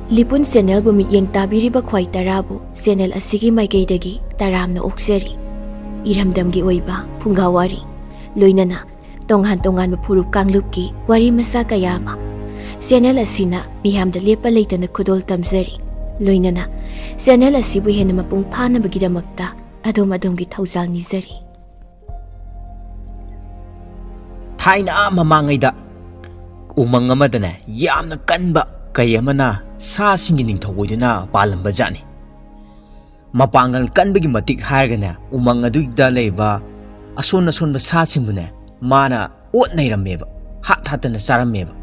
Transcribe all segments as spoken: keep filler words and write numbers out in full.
ꯂꯤꯄꯨꯟ ꯆꯦꯅꯦꯜꯕꯨ ꯃꯤꯠꯌꯦꯡ ꯇꯥꯕꯤꯔꯤꯕ ꯈ꯭ꯋꯥꯏ ꯇꯔꯥꯕꯨ ꯆꯦꯅꯦꯜ ꯑꯁꯤꯒꯤ ꯃꯥꯏꯀꯩꯗꯒꯤ ꯇꯔꯥꯝꯅ ꯑꯣꯛꯆꯔꯤ꯫ ꯏꯔꯝꯗꯝꯒꯤ ꯑꯣꯏꯕ ꯐꯨꯡꯒꯥ ꯋꯥꯔꯤ, ꯂꯣꯏꯅꯅ ꯇꯣꯉꯥꯟ ꯇꯣꯉꯥꯟꯕ ꯐꯨꯔꯨꯞ ꯀꯥꯡꯂꯨꯞꯀꯤ ꯋꯥꯔꯤ ꯃꯆꯥ ꯀꯌꯥ ꯑꯃ ꯆꯦꯅꯦꯜ ꯑꯁꯤꯅ ꯃꯤꯌꯥꯝꯗ ꯂꯦꯞꯄ ꯂꯩꯇꯅ ꯈꯨꯗꯣꯜ ꯇꯝꯖꯔꯤ꯫ ꯂꯣꯏꯅꯅ ꯆꯦꯅꯦꯜ ꯑꯁꯤꯕꯨ ꯍꯦꯟꯅ ꯃꯄꯨꯡ ꯐꯥꯅꯕꯒꯤꯗꯃꯛꯇ ꯑꯗꯣꯝ ꯑꯗꯣꯝꯒꯤ ꯊꯧꯖꯥꯜ ꯅꯤꯖꯔꯤ꯫ ꯊꯥꯏꯅ ꯑꯥ ꯃꯃꯥꯡꯉꯩꯗ ꯎꯃꯪ ꯑꯃꯗꯅꯦ ꯌꯥꯝꯅ ꯀꯟꯕ ꯀꯩ ꯑꯃꯅ ꯁꯥꯁꯤꯡꯒꯤ ꯅꯤꯡꯊꯧ ꯑꯣꯏꯗꯨꯅ ꯄꯥꯜꯂꯝꯕ ꯖꯥꯠꯅꯤ꯫ ꯃꯄꯥꯡꯒꯜ ꯀꯟꯕꯒꯤ ꯃꯇꯤꯛ ꯍꯥꯏꯔꯒꯅꯦ, ꯎꯃꯪ ꯑꯗꯨꯗ ꯂꯩꯕ ꯑꯁꯣꯟ ꯑꯁꯣꯟꯕ ꯁꯥꯁꯤꯡꯕꯨꯅꯦ ꯃꯥꯅ ꯑꯣꯠ ꯅꯩꯔꯝꯃꯦꯕ, ꯍꯥꯠ ꯍꯥꯠꯇꯅ ꯆꯥꯔꯝꯃꯦꯕ꯫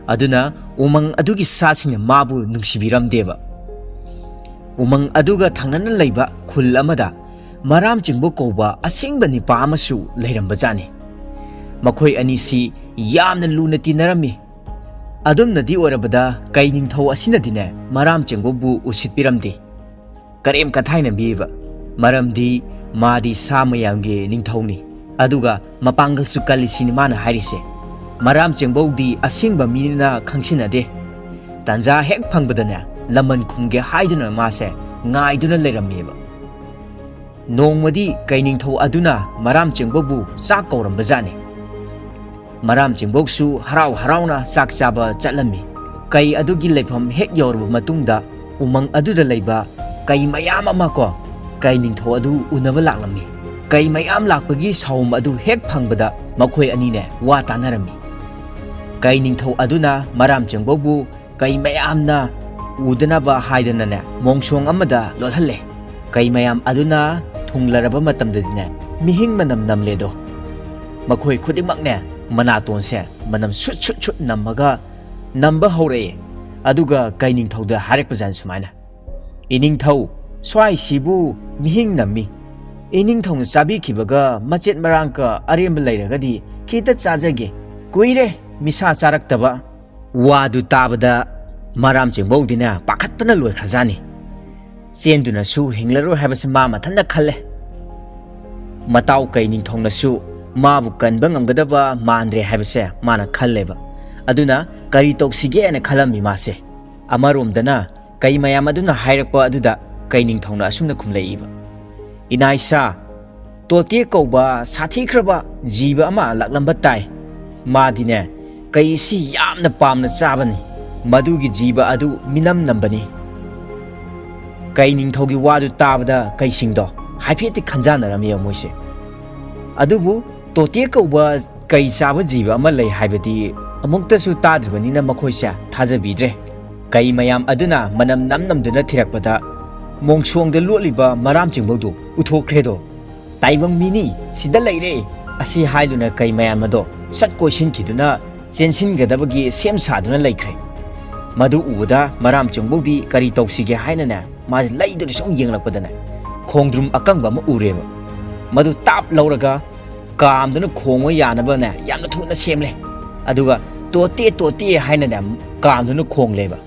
ꯑꯗꯨꯅ ꯎꯃꯪ ꯑꯗꯨꯒꯤ ꯁꯥꯁꯤꯡꯅ ꯃꯥꯕꯨ ꯅꯨꯡꯁꯤꯕꯤꯔꯝꯗꯦꯕ꯫ ꯎꯃꯪ ꯑꯗꯨꯒ ꯊꯪꯅꯅ ꯂꯩꯕ ꯈꯨꯜ ꯑꯃꯗ ꯃꯔꯥꯝ ꯆꯦꯡꯕꯧ ꯀꯧꯕ ꯑꯁꯤꯡꯕ ꯅꯤꯄꯥ ꯑꯃꯁꯨ ꯂꯩꯔꯝꯕꯖꯥꯠꯅꯤ꯫ ꯃꯈꯣꯏ ꯑꯅꯤꯁꯤ ꯌꯥꯝꯅ ꯂꯨꯅ ꯇꯤꯟꯅꯔꯝꯃꯤ꯫ ꯑꯗꯨꯝꯅꯗꯤ ꯑꯣꯏꯔꯕꯗ ꯀꯩ ꯅꯤꯡꯊꯧ ꯑꯁꯤꯅꯗꯤꯅꯦ ꯃꯔꯥꯝ ꯆꯦꯡꯕꯧꯕꯨ ꯎꯁꯤꯠꯄꯤꯔꯝꯗꯦ, ꯀꯔꯦꯝ ꯀꯊꯥꯏꯅꯕꯤꯕ꯫ ꯃꯔꯝꯗꯤ ꯃꯥꯗꯤ ꯁꯥ ꯃꯌꯥꯝꯒꯤ ꯅꯤꯡꯊꯧꯅꯤ, ꯑꯗꯨꯒ ꯃꯄꯥꯡꯒꯜꯁꯨ ꯀꯜꯂꯤ ꯁꯤꯅꯤ ꯃꯥꯅ ꯍꯥꯏꯔꯤꯁꯦ꯫ ꯃꯔꯥꯝ ꯆꯦꯡꯕꯧꯗꯤ ꯑꯁꯤꯡꯕ ꯃꯤꯅ ꯈꯪꯁꯤꯟꯅꯗꯦ꯫ ꯇꯥꯟꯖꯥ ꯍꯦꯛ ꯐꯪꯕꯗꯅꯦ ꯂꯃꯟ ꯈꯨꯝꯒꯦ ꯍꯥꯏꯗꯨꯅ ꯃꯥꯁꯦ ꯉꯥꯏꯗꯨꯅ ꯂꯩꯔꯝꯃꯦꯕ꯫ ꯅꯣꯡꯃꯗꯤ ꯀꯩ ꯅꯤꯡꯊꯧ ꯑꯗꯨꯅ ꯃꯔꯥꯝ ꯆꯦꯡꯕꯧꯕꯨ ꯆꯥꯛ ꯀꯧꯔꯝꯕꯖꯥꯠꯅꯤ꯫ ꯃꯔꯥꯝ ꯆꯦꯡꯕꯧꯁꯨ ꯍꯔꯥꯎ ꯍꯔꯥꯎꯅ ꯆꯥꯛ ꯆꯥꯕ ꯆꯠꯂꯝꯃꯤ꯫ ꯀꯩ ꯑꯗꯨꯒꯤ ꯂꯩꯐꯝ ꯍꯦꯛ ꯌꯧꯔꯕ ꯃꯇꯨꯡꯗ ꯎꯃꯪ ꯑꯗꯨꯗ ꯂꯩꯕ ꯀꯩ ꯃꯌꯥꯝ ꯑꯃ ꯀꯣ ꯀꯩ ꯅꯤꯡꯊꯧ ꯑꯗꯨ ꯎꯅꯕ ꯂꯥꯛꯂꯝꯃꯤ꯫ ꯀꯩ ꯃꯌꯥꯝ ꯂꯥꯛꯄꯒꯤ ꯁꯥꯎꯝ ꯑꯗꯨ ꯍꯦꯛ ꯐꯪꯕꯗ ꯃꯈꯣꯏ ꯑꯅꯤꯅꯦ ꯋꯥ ꯇꯥꯅꯔꯝꯃꯤ꯫ ꯀꯩ ꯅꯤꯡꯊꯧ ꯑꯗꯨꯅ ꯃꯔꯥꯝ ꯆꯦꯡꯕꯧꯕꯨ ꯀꯩ ꯃꯌꯥꯝꯅ ꯎꯗꯅꯕ ꯍꯥꯏꯗꯅꯅꯦ ꯃꯣꯡꯁꯣꯡ ꯑꯃꯗ ꯂꯣꯠꯍꯜꯂꯦ꯫ ꯀꯩ ꯃꯌꯥꯝ ꯑꯗꯨꯅ ꯊꯨꯡꯂꯔꯕ ꯃꯇꯝꯗꯗꯤꯅꯦ ꯃꯤꯍꯤꯡ ꯃꯅꯝ ꯅꯝꯂꯦꯗꯣ꯫ ꯃꯈꯣꯏ ꯈꯨꯗꯤꯡꯃꯛꯅꯦ ꯃꯅꯥꯇꯣꯟꯁꯦ ꯃꯅꯝ ꯁꯨꯠ ꯁꯨꯠ ꯁꯨꯠ ꯅꯝꯃꯒ ꯅꯝꯕ ꯍꯧꯔꯛꯑꯦ꯫ ꯑꯗꯨꯒ ꯀꯩ ꯅꯤꯡꯊꯧꯗ ꯍꯥꯏꯔꯛꯄꯖꯥꯠꯅꯤ ꯁꯨꯃꯥꯏꯅ, "ꯏꯅꯤꯡꯊꯧ, ꯁ꯭ꯋꯥꯏꯁꯤꯕꯨ ꯃꯤꯍꯤꯡ ꯅꯝꯃꯤ꯫ ꯏꯅꯤꯡꯊꯧꯅ ꯆꯥꯕꯤꯈꯤꯕꯒ ꯃꯆꯦꯠ ꯃꯔꯥꯡꯀ ꯑꯔꯦꯝꯕ ꯂꯩꯔꯒꯗꯤ ꯈꯤꯇ ꯆꯥꯖꯒꯦ꯫ ꯀꯨꯏꯔꯦ ꯃꯤꯁꯥ ꯆꯥꯔꯛꯇꯕ"꯫ ꯋꯥꯗꯨ ꯇꯥꯕꯗ ꯃꯔꯥꯝ ꯆꯦꯡꯕꯧꯗꯤꯅꯦ ꯄꯥꯈꯠꯄꯅ ꯂꯣꯏꯈ꯭ꯔꯖꯥꯠꯅꯤ꯫ ꯆꯦꯟꯗꯨꯅꯁꯨ ꯍꯤꯡꯂꯔꯣꯏ ꯍꯥꯏꯕꯁꯤ ꯃꯥ ꯃꯊꯟꯇ ꯈꯜꯂꯦ꯫ ꯃꯇꯥꯎ ꯀꯩ ꯅꯤꯡꯊꯧꯅꯁꯨ ꯃꯥꯕꯨ ꯀꯟꯕ ꯉꯝꯒꯗꯕ ꯃꯥꯟꯗ꯭ꯔꯦ ꯍꯥꯏꯕꯁꯦ ꯃꯥꯅ ꯈꯜꯂꯦꯕ꯫ ꯑꯗꯨꯅ ꯀꯔꯤ ꯇꯧꯁꯤꯒꯦꯅ ꯈꯜꯂꯝꯃꯤ ꯃꯥꯁꯦ꯫ ꯑꯃꯔꯣꯝꯗꯅ ꯀꯩ ꯃꯌꯥꯝ ꯑꯗꯨꯅ ꯍꯥꯏꯔꯛꯄ ꯑꯗꯨꯗ ꯀꯩ ꯅꯤꯡꯊꯧꯅ ꯑꯁꯨꯝꯅ ꯈꯨꯝꯂꯛꯏꯕ, "ꯏꯅꯥꯏꯁꯥ, ꯇꯣꯇꯦ ꯀꯧꯕ ꯁꯥꯊꯤꯈ꯭ꯔꯕ ꯖꯤꯕ ꯑꯃ ꯂꯥꯛꯂꯝꯕ ꯇꯥꯏ꯫ ꯃꯥꯗꯤꯅꯦ, ꯀꯩꯁꯤ ꯌꯥꯝꯅ ꯄꯥꯝꯅ ꯆꯥꯕꯅꯤ꯫ ꯃꯗꯨꯒꯤ ꯖꯤꯕ ꯑꯗꯨ ꯃꯤꯅꯝ ꯅꯝꯕꯅꯤ꯫" ꯀꯩ ꯅꯤꯡꯊꯧꯒꯤ ꯋꯥꯗꯨ ꯇꯥꯕꯗ ꯀꯩꯁꯤꯡꯗꯣ ꯍꯥꯏꯐꯦꯠꯇꯤ ꯈꯟꯖꯥꯟꯅꯔꯝꯃꯤ ꯃꯣꯏꯁꯦ꯫ ꯑꯗꯨꯕꯨ ꯇꯣꯇꯦ ꯀꯧꯕ ꯀꯩ ꯆꯥꯕ ꯖꯤꯕ ꯑꯃ ꯂꯩ ꯍꯥꯏꯕꯗꯤ ꯑꯃꯨꯛꯇꯁꯨ ꯇꯥꯗ꯭ꯔꯤꯕꯅꯤꯅ ꯃꯈꯣꯏꯁꯦ ꯊꯥꯖꯕꯤꯗ꯭ꯔꯦ꯫ ꯀꯩ ꯃꯌꯥꯝ ꯑꯗꯨꯅ ꯃꯅꯝ ꯅꯝ ꯅꯝꯗꯨꯅ ꯊꯤꯔꯛꯄꯗ ꯃꯣꯡꯁꯣꯡꯗ ꯂꯣꯠꯂꯤꯕ ꯃꯔꯥꯝ ꯆꯤꯡꯕꯧꯗꯨ ꯎꯊꯣꯛꯈ꯭ꯔꯦꯗꯣ꯫ "ꯇꯥꯏꯕꯪ ꯃꯤꯅꯤ, ꯁꯤꯗ ꯂꯩꯔꯦ!" ꯑꯁꯤ ꯍꯥꯏꯗꯨꯅ ꯀꯩ ꯃꯌꯥꯝ ꯑꯗꯣ ꯁꯠ ꯀꯣꯏꯁꯤꯟꯈꯤꯗꯨꯅ ꯆꯦꯟꯁꯤꯟꯒꯗꯕꯒꯤ ꯁꯦꯝ ꯁꯥꯗꯨꯅ ꯂꯩꯈ꯭ꯔꯦ꯫ ꯃꯗꯨ ꯎꯕꯗ ꯃꯔꯥꯝ ꯆꯤꯡꯕꯧꯗꯤ ꯀꯔꯤ ꯇꯧꯁꯤꯒꯦ ꯍꯥꯏꯅꯅꯦ, ꯃꯥꯁꯦ ꯂꯩꯗꯨꯅ ꯁꯨꯝ ꯌꯦꯡꯂꯛꯄꯗꯅꯦ, ꯈꯣꯡꯗ꯭ꯔꯨꯝ ꯑꯀꯪꯕ ꯑꯃ ꯎꯔꯦꯕ꯫ ꯃꯗꯨ ꯇꯥꯞ ꯂꯧꯔꯒ ꯀꯥꯝꯗꯨꯅ ꯈꯣꯡꯕ ꯌꯥꯅꯕꯅꯦ ꯌꯥꯝꯅ ꯊꯨꯅ ꯁꯦꯝꯂꯦ꯫ ꯑꯗꯨꯒ "ꯇꯣꯇꯦ, ꯇꯣꯇꯦ" ꯍꯥꯏꯅꯅꯦ ꯀꯥꯝꯗꯨꯅ ꯈꯣꯡꯂꯦꯕ꯫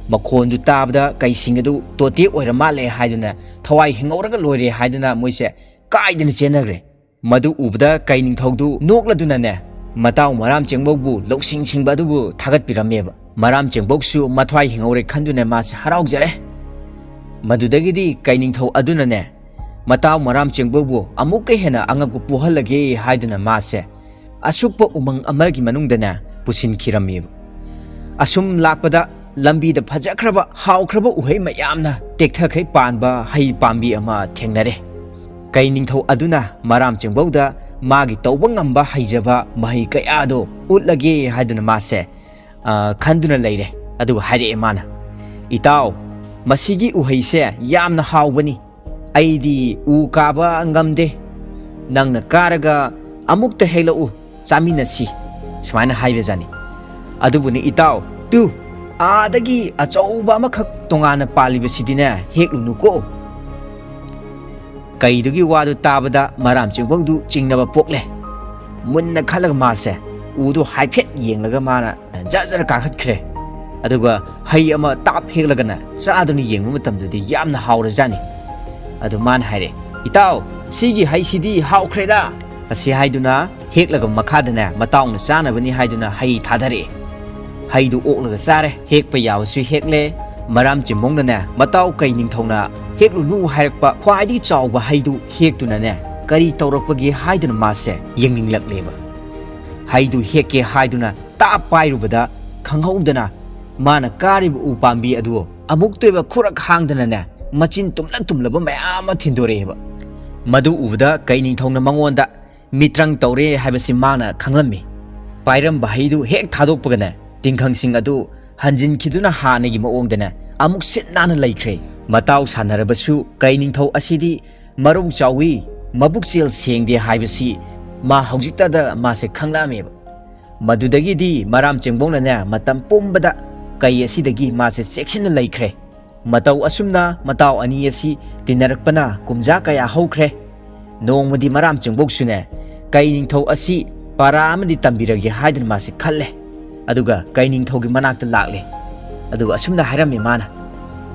ꯃꯈꯣꯟꯗꯨ ꯇꯥꯕꯗ ꯀꯩꯁꯤꯡ ꯑꯗꯨ ꯇꯣꯇꯦ ꯑꯣꯏꯔ ꯃꯥꯜꯂꯦ ꯍꯥꯏꯗꯨꯅ ꯊꯋꯥꯏ ꯍꯤꯡꯍꯧꯔꯒ ꯂꯣꯏꯔꯦ ꯍꯥꯏꯗꯨꯅ ꯃꯣꯏꯁꯦ ꯀꯥꯏꯗꯅ ꯆꯦꯟꯅꯈ꯭ꯔꯦ꯫ ꯃꯗꯨ ꯎꯕꯗ ꯀꯩ ꯅꯤꯡꯊꯧꯗꯨ ꯅꯣꯛꯂꯗꯨꯅꯅꯦ, ꯃꯇꯥꯎ ꯃꯔꯥꯝ ꯆꯦꯡꯕꯧꯕꯨ ꯂꯧꯁꯤꯡ ꯁꯤꯡꯕ ꯑꯗꯨꯕꯨ ꯊꯥꯒꯠꯄꯤꯔꯝꯃꯦꯕ꯫ ꯃꯔꯥꯝ ꯆꯦꯡꯕꯧꯁꯨ ꯃꯊ꯭ꯋꯥꯏ ꯍꯤꯡꯍꯧꯔꯦ ꯈꯟꯗꯨꯅ ꯃꯥꯁꯦ ꯍꯔꯥꯎꯖꯔꯦ꯫ ꯃꯗꯨꯗꯒꯤꯗꯤ ꯀꯩ ꯅꯤꯡꯊꯧ ꯑꯗꯨꯅꯅꯦ, ꯃꯇꯥꯎ ꯃꯔꯥꯝ ꯆꯦꯡꯕꯧꯕꯨ ꯑꯃꯨꯛꯀ ꯍꯦꯟꯅ ꯑꯉꯛꯄ ꯄꯣꯛꯍꯜꯂꯒꯦ ꯍꯥꯏꯗꯨꯅ ꯃꯥꯁꯦ ꯑꯁꯨꯛꯄ ꯎꯃꯪ ꯑꯃꯒꯤ ꯃꯅꯨꯡꯗꯅꯦ ꯄꯨꯁꯤꯟꯈꯤꯔꯝꯃꯦꯕ꯫ ꯑꯁꯨꯝ ꯂꯥꯛꯄꯗ ꯂꯝꯕꯤꯗ ꯐꯖꯈ꯭ꯔꯕ, ꯍꯥꯎꯈ꯭ꯔꯕ ꯎꯍꯩ ꯃꯌꯥꯝꯅ ꯇꯦꯛꯊꯈꯩ ꯄꯥꯟꯕ ꯍꯩ ꯄꯥꯝꯕꯤ ꯑꯃ ꯊꯦꯡꯅꯔꯦ꯫ ꯀꯩ ꯅꯤꯡꯊꯧ ꯑꯗꯨꯅ ꯃꯔꯥꯝ ꯆꯦꯡꯕꯧꯗ ꯃꯥꯒꯤ ꯇꯧꯕ ꯉꯝꯕ ꯍꯩꯖꯕ ꯃꯍꯩ ꯀꯌꯥꯗꯣ ꯎꯠꯂꯒꯦ ꯍꯥꯏꯗꯨꯅ ꯃꯥꯁꯦ, ꯑ, ꯈꯟꯗꯨꯅ ꯂꯩꯔꯦ꯫ ꯑꯗꯨꯒ ꯍꯥꯏꯔꯛꯑꯦ ꯃꯥꯅ, "ꯏꯇꯥꯎ, ꯃꯁꯤꯒꯤ ꯎꯍꯩꯁꯦ ꯌꯥꯝꯅ ꯍꯥꯎꯕꯅꯤ꯫ ꯑꯩꯗꯤ ꯎ ꯀꯥꯕ ꯉꯝꯗꯦ꯫ ꯅꯪꯅ ꯀꯥꯔꯒ ꯑꯃꯨꯛꯇ ꯍꯦꯛꯂꯛꯎ, ꯆꯥꯃꯤꯟꯅꯁꯤ", ꯁꯨꯃꯥꯏꯅ ꯍꯥꯏꯕꯖꯥꯠꯅꯤ꯫ ꯑꯗꯨꯕꯨꯅꯤ ꯏꯇꯥꯎ, ꯇꯨ, ꯑꯥꯗꯒꯤ ꯑꯆꯧꯕ ꯑꯃꯈꯛ ꯇꯣꯉꯥꯟꯅ ꯄꯥꯜꯂꯤꯕꯁꯤꯗꯤꯅꯦ, ꯍꯦꯛꯂꯨꯅꯨꯀꯣ꯫ ꯀꯩꯗꯨꯒꯤ ꯋꯥꯗꯨ ꯇꯥꯕꯗ ꯃꯔꯥꯝ ꯆꯦꯡꯕꯧꯗꯨ ꯆꯤꯡꯅꯕ ꯄꯣꯛꯂꯦ꯫ ꯃꯨꯟꯅ ꯈꯜꯂꯒ ꯃꯥꯁꯦ ꯎꯗꯨ ꯍꯥꯏꯐꯦꯠ ꯌꯦꯡꯂꯒ ꯃꯥꯅ ꯖꯔ ꯖꯔ ꯀꯥꯈꯠꯈ꯭ꯔꯦ꯫ ꯑꯗꯨꯒ ꯍꯩ ꯑꯃ ꯇꯥꯞ ꯍꯦꯛꯂꯒꯅ ꯆꯥꯗꯨꯅ ꯌꯦꯡꯕ ꯃꯇꯝꯗꯗꯤ ꯌꯥꯝꯅ ꯍꯥꯎꯔꯖꯥꯠꯅꯤ꯫ ꯑꯗꯨ ꯃꯥꯅ ꯍꯥꯏꯔꯦ, "ꯏꯇꯥꯎ, ꯁꯤꯒꯤ ꯍꯩꯁꯤꯗꯤ ꯍꯥꯎꯈ꯭ꯔꯦꯗ!" ꯑꯁꯤ ꯍꯥꯏꯗꯨꯅ ꯍꯦꯛꯂꯒ ꯃꯈꯥꯗꯅꯦ ꯃꯇꯥꯎꯅ ꯆꯥꯅꯕꯅꯤ ꯍꯥꯏꯗꯨꯅ ꯍꯩ ꯊꯥꯗꯔꯛꯑꯦ꯫ ꯍꯩꯗꯨ ꯑꯣꯛꯂꯒ ꯆꯥꯔꯦ, ꯍꯦꯛꯄ ꯌꯥꯕꯁꯨ ꯍꯦꯛꯂꯦ꯫ ꯃꯔꯥꯝ ꯆꯤꯡꯕꯣꯡꯅꯅꯦ ꯃꯇꯥꯎ ꯀꯩ ꯅꯤꯡꯊꯧꯅ ꯍꯦꯛꯂꯨꯅꯨ ꯍꯥꯏꯔꯛꯄ ꯈ꯭ꯋꯥꯏꯗꯒꯤ ꯆꯥꯎꯕ ꯍꯩꯗꯨ ꯍꯦꯛꯇꯨꯅꯅꯦ ꯀꯔꯤ ꯇꯧꯔꯛꯄꯒꯦ ꯍꯥꯏꯗꯨꯅ ꯃꯥꯁꯦ ꯌꯦꯡꯅꯤꯡꯂꯛꯂꯦꯕ꯫ ꯍꯩꯗꯨ ꯍꯦꯛꯀꯦ ꯍꯥꯏꯗꯨꯅ ꯇꯥꯞ ꯄꯥꯏꯔꯨꯕꯗ ꯈꯪꯍꯧꯗꯅ ꯃꯥꯅ ꯀꯥꯔꯤꯕ ꯎ ꯄꯥꯝꯕꯤ ꯑꯗꯨ ꯑꯃꯨꯛꯇꯣꯏꯕ ꯈꯨꯔꯛ ꯍꯥꯡꯗꯅꯅꯦ ꯃꯆꯤꯟ ꯇꯨꯝꯂ ꯇꯨꯝꯂꯕ ꯃꯌꯥꯝ ꯑꯃ ꯊꯤꯟꯗꯣꯔꯛꯑꯦꯕ꯫ ꯃꯗꯨ ꯎꯕꯗ ꯀꯩ ꯅꯤꯡꯊꯧꯅ ꯃꯉꯣꯟꯗ ꯃꯤꯇ꯭ꯔꯪ ꯇꯧꯔꯦ ꯍꯥꯏꯕꯁꯤ ꯃꯥꯅ ꯈꯪꯂꯝꯃꯤ꯫ ꯄꯥꯏꯔꯝꯕ ꯍꯩꯗꯨ ꯍꯦꯛ ꯊꯥꯗꯣꯛꯄꯒꯅꯦ ꯇꯤꯡꯈꯪꯁꯤꯡ ꯑꯗꯨ ꯍꯟꯖꯤꯟꯈꯤꯗꯨꯅ ꯍꯥꯟꯅꯒꯤ ꯃꯑꯣꯡꯗꯅꯦ ꯑꯃꯨꯛ ꯁꯤꯠ ꯅꯥꯟꯅ ꯂꯩꯈ꯭ꯔꯦ꯫ ꯃꯇꯥꯎ ꯁꯥꯟꯅꯔꯕꯁꯨ ꯀꯩ ꯅꯤꯡꯊꯧ ꯑꯁꯤꯗꯤ ꯃꯔꯧ ꯆꯥꯎꯏ, ꯃꯕꯨꯛꯆꯦꯜ ꯁꯦꯡꯗꯦ ꯍꯥꯏꯕꯁꯤ ꯃꯥ ꯍꯧꯖꯤꯛꯇꯗ ꯃꯥꯁꯦ ꯈꯪꯂꯛꯑꯝꯃꯦꯕ꯫ ꯃꯗꯨꯗꯒꯤꯗꯤ ꯃꯔꯥꯝ ꯆꯤꯡꯕꯣꯡꯅꯅꯦ ꯃꯇꯝ ꯄꯨꯝꯕꯗ ꯀꯩ ꯑꯁꯤꯗꯒꯤ ꯃꯥꯁꯦ ꯆꯦꯛꯁꯤꯟꯅ ꯂꯩꯈ꯭ꯔꯦ꯫ ꯃꯇꯧ ꯑꯁꯨꯝꯅ ꯃꯇꯥꯎ ꯑꯅꯤ ꯑꯁꯤ ꯇꯤꯟꯅꯔꯛꯄꯅ ꯀꯨꯝꯖꯥ ꯀꯌꯥ ꯍꯧꯈ꯭ꯔꯦ꯫ ꯅꯣꯡꯃꯗꯤ ꯃꯔꯥꯝ ꯆꯤꯡꯕꯣꯡꯁꯨꯅꯦ ꯀꯩ ꯅꯤꯡꯊꯧ ꯑꯁꯤ ꯄꯥꯔꯥ ꯑꯃꯗꯤ ꯇꯝꯕꯤꯔꯒꯦ ꯍꯥꯏꯗꯨꯅ ꯃꯥꯁꯦ ꯈꯜꯂꯦ꯫ ꯑꯗꯨꯒ ꯀꯩ ꯅꯤꯡꯊꯧꯒꯤ ꯃꯅꯥꯛꯇ ꯂꯥꯛꯂꯦ꯫ ꯑꯗꯨꯒ ꯑꯁꯨꯝꯅ ꯍꯥꯏꯔꯝꯃꯤ ꯃꯥꯅ,